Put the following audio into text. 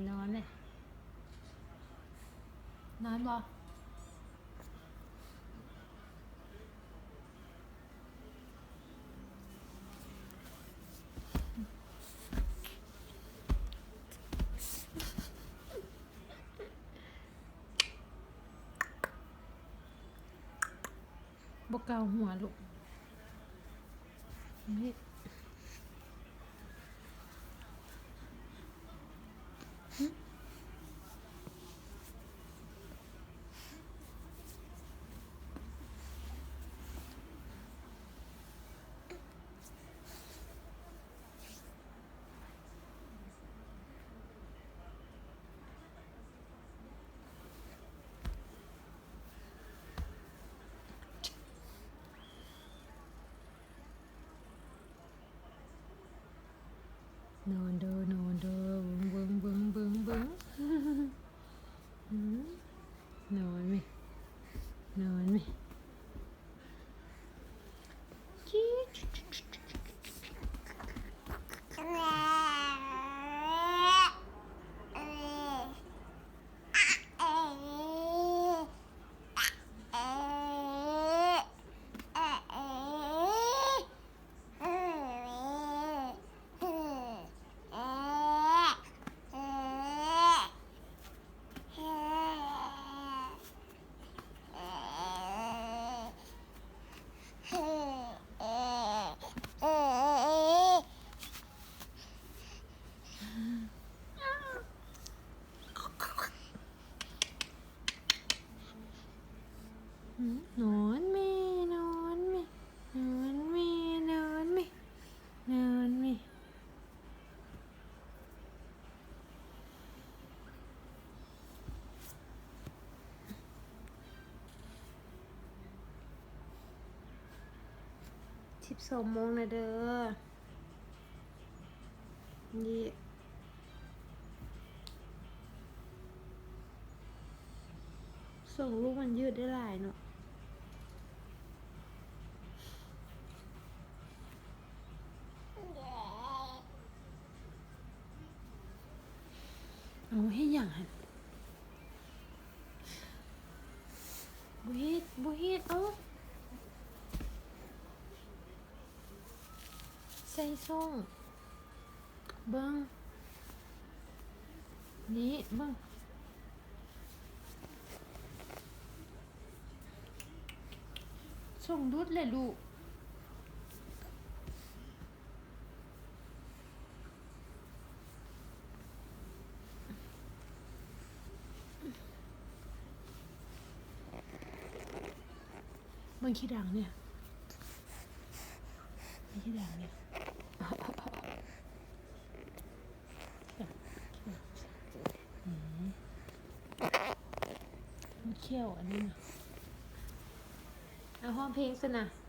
ນອນເລີຍ ນອນບໍ່? ບໍ່ເກົາຫົວລູກ. ນອນເດີ ນອນເດີ ເບິ່ງ ເບິ່ງ ເບິ່ງ ເບິ່ງ ນອນແມະ ນອນແມະ. ນອນແມະ ນອນແມະ ນອນແມະ ນອນແມະ ນອນແມະ. ສິບສອງໂມງແລ້ວເດີ. ນີ້ ສົ່ງລູກມັນຍືດໄດ້ຫຼາຍເນາະ. ເອົາ ເຮັດຫຍັງຫັ້ນ? ບໍ່ເຮັດ ບໍ່ເຮັດ ເອົາ ໃສ່ຊ່ອງ ເບິ່ງ ນີ້ ເບິ່ງ ຊ່ອງຫຼຸດແຫຼະລູກ. ເບິ່ງຂີ້ດັງເນຍ ເບິ່ງຂີ້ດັງເນຍ ອືມ ມັນຂ້ຽວອັນນີ້ນະ. ເອົາ ຮ້ອງເພງຊັ້ນນະ.